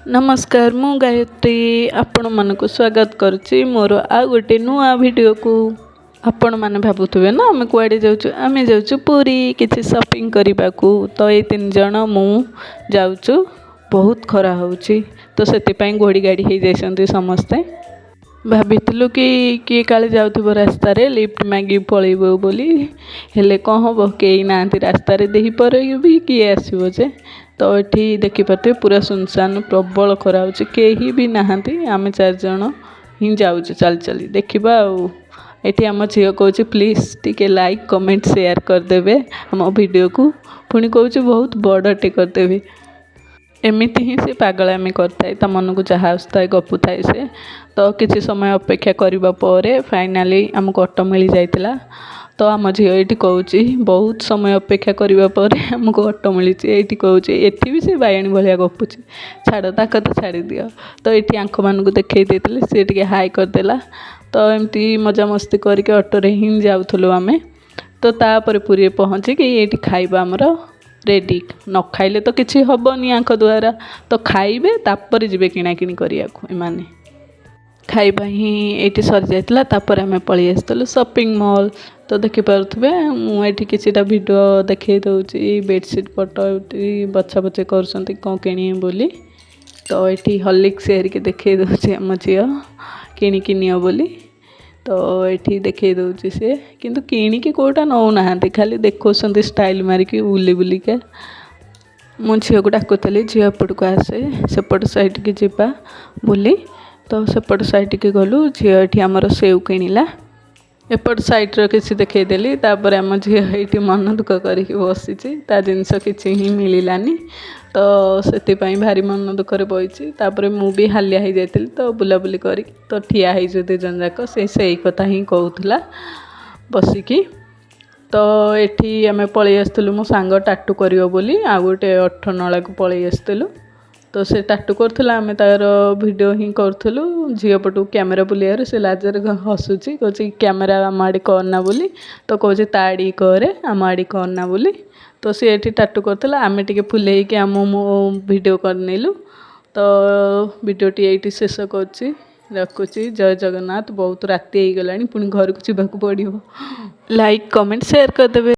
ନମସ୍କାର, ମୁଁ ଗାୟତ୍ରୀ ଆପଣମାନଙ୍କୁ ସ୍ୱାଗତ କରୁଛି ମୋର ଆଉ ଗୋଟେ ନୂଆ ଭିଡ଼ିଓକୁ। ଆପଣମାନେ ଭାବୁଥିବେ ନା ଆମେ କୁଆଡ଼େ ଯାଉଛୁ? ଆମେ ଯାଉଛୁ ପୁରୀ କିଛି ସପିଂ କରିବାକୁ। ତ ଏଇ ତିନି ଜଣ ମୁଁ ଯାଉଛୁ। ବହୁତ ଖରା ହେଉଛି, ତ ସେଥିପାଇଁ ଘୋଡ଼ି ଗାଡ଼ି ହେଇଯାଇଛନ୍ତି ସମସ୍ତେ। ଭାବିଥିଲୁ କି କିଏ କାଳେ ଯାଉଥିବ ରାସ୍ତାରେ, ଲିଫ୍ଟ ମାଗି ପଳେଇବ ବୋଲି। ହେଲେ କ'ଣ ହେବ, କେହି ନାହାନ୍ତି ରାସ୍ତାରେ। ଦ୍ୱିପହରେ ବି କିଏ ଆସିବ ଯେ? ତ ଏଠି ଦେଖିପାରୁଥିବେ, ପୁରା ସୁନସାନ, ପ୍ରବଳ ଖରା ହେଉଛି, କେହି ବି ନାହାନ୍ତି। ଆମେ ଚାରିଜଣ ହିଁ ଯାଉଛୁ ଚାଲି ଚାଲି। ଦେଖିବା। ଆଉ ଏଠି ଆମ ଝିଅ କହୁଛି, ପ୍ଲିଜ୍ ଟିକେ ଲାଇକ୍, କମେଣ୍ଟ, ସେୟାର କରିଦେବେ ଆମ ଭିଡ଼ିଓକୁ। ପୁଣି କହୁଛି ବହୁତ ବଡ଼ଟେ କରିଦେବେ। ଏମିତି ହିଁ ସେ ପାଗଳାମି କରିଥାଏ, ତା ମନକୁ ଯାହା ଆସୁଥାଏ ଗପୁଥାଏ ସେ। ତ କିଛି ସମୟ ଅପେକ୍ଷା କରିବା ପରେ ଫାଇନାଲି ଆମକୁ ଅଟୋ ମିଳିଯାଇଥିଲା। ତ ଆମ ଝିଅ ଏଇଠି କହୁଛି, ବହୁତ ସମୟ ଅପେକ୍ଷା କରିବା ପରେ ଆମକୁ ଅଟୋ ମିଳିଛି, ଏଇଠି କହୁଛି। ଏଠି ବି ସେ ବାୟାଣୀ ଭଳିଆ ଗପୁଛି। ଛାଡ଼, ତା କଥା ଛାଡ଼ିଦିଅ। ତ ଏଇଠି ଆଙ୍କମାନଙ୍କୁ ଦେଖେଇ ଦେଇଥିଲେ, ସେ ଟିକେ ହାଇ କରିଦେଲା। ତ ଏମିତି ମଜାମସ୍ତି କରିକି ଅଟୋରେ ହିଁ ଯାଉଥିଲୁ ଆମେ। ତ ତାପରେ ପୁରୀରେ ପହଞ୍ଚିକି ଏଇଠି ଖାଇବା ଆମର ରେଡ଼ି। ନ ଖାଇଲେ ତ କିଛି ହେବନି ୟାଙ୍କ ଦ୍ୱାରା। ତ ଖାଇବେ, ତାପରେ ଯିବେ କିଣାକିଣି କରିବାକୁ ଏମାନେ। ଖାଇବା ହିଁ ଏଇଠି ସରିଯାଇଥିଲା। ତାପରେ ଆମେ ପଳେଇ ଆସିଥିଲୁ ସପିଂ ମଲ୍। ତ ଦେଖିପାରୁଥିବେ, ମୁଁ ଏଇଠି କିଛିଟା ଭିଡ଼ିଓ ଦେଖେଇ ଦେଉଛି। ବେଡ଼ସିଟ୍ ଫଟୋ ଏଠି ବଛା ବଛି କରୁଛନ୍ତି କ'ଣ କିଣିବେ ବୋଲି। ତ ଏଠି ହର୍ଲିକ୍ସ ହେରିକି ଦେଖେଇ ଦେଉଛି ଆମ ଝିଅ, କିଣିକି ନିଅ ବୋଲି। ତ ଏଠି ଦେଖେଇ ଦେଉଛି ସେ, କିନ୍ତୁ କିଣିକି କେଉଁଟା ନେଉନାହାନ୍ତି, ଖାଲି ଦେଖାଉଛନ୍ତି ଷ୍ଟାଇଲ୍ ମାରିକି ବୁଲି ବୁଲିକା। ମୁଁ ଝିଅକୁ ଡାକୁଥିଲି, ଝିଅ ଏପଟକୁ ଆସେ, ସେପଟ ସାଇଡ଼୍କି ଯିବା ବୋଲି। ତ ସେପଟ ସାଇଡ଼୍କି ଗଲୁ। ଝିଅ ଏଠି ଆମର ସେଉ କିଣିଲା। ଏପଟ ସାଇଡ଼୍ର କିଛି ଦେଖେଇଦେଲି। ତାପରେ ଆମ ଝିଅ ଏଇଠି ମନ ଦୁଃଖ କରିକି ବସିଛି। ତା ଜିନିଷ କିଛି ହିଁ ମିଳିଲାନି, ତ ସେଥିପାଇଁ ଭାରି ମନ ଦୁଃଖରେ ବସିଛି। ତାପରେ ମୁଁ ବି ହାଲିଆ ହେଇଯାଇଥିଲି ତ ବୁଲାବୁଲି କରିକି। ତ ଠିଆ ହେଇଛୁ ଦୁଇ ଜଣ ଯାକ, ସେ ସେଇ କଥା ହିଁ କହୁଥିଲା ବସିକି। ତ ଏଠି ଆମେ ପଳେଇ ଆସିଥିଲୁ ମୋ ସାଙ୍ଗ ଟାଟୁ କରିବ ବୋଲି, ଆଉ ଗୋଟେ ଅଠରନଳାକୁ ପଳେଇ ଆସିଥିଲୁ। ତ ସେ ଟାଟୁ କରୁଥିଲା, ଆମେ ତା'ର ଭିଡ଼ିଓ ହିଁ କରୁଥିଲୁ। ଝିଅ ପଟକୁ କ୍ୟାମେରା ବୁଲିବାରୁ ସେ ଲାଜରେ ହସୁଛି, କହୁଛି କ୍ୟାମେରା ଆମ ଆଡ଼େ କରନା ବୋଲି। ତ କହୁଛି ତା ଆଡ଼ିକି କରେ, ଆମ ଆଡ଼ିକି କରନା ବୋଲି। ତ ସେ ଏଠି ଟାଟୁ କରୁଥିଲା, ଆମେ ଟିକେ ଫୁଲେଇକି ଆମ ମୋ ଭିଡ଼ିଓ କରିନେଲୁ। ତ ଭିଡ଼ିଓଟି ଏଇଠି ଶେଷ କରୁଛି, ରଖୁଛି। ଜୟ ଜଗନ୍ନାଥ। ବହୁତ ରାତି ହେଇଗଲାଣି, ପୁଣି ଘରକୁ ଯିବାକୁ ପଡ଼ିବ। ଲାଇକ୍, କମେଣ୍ଟ, ସେୟାର କରିଦେବେ।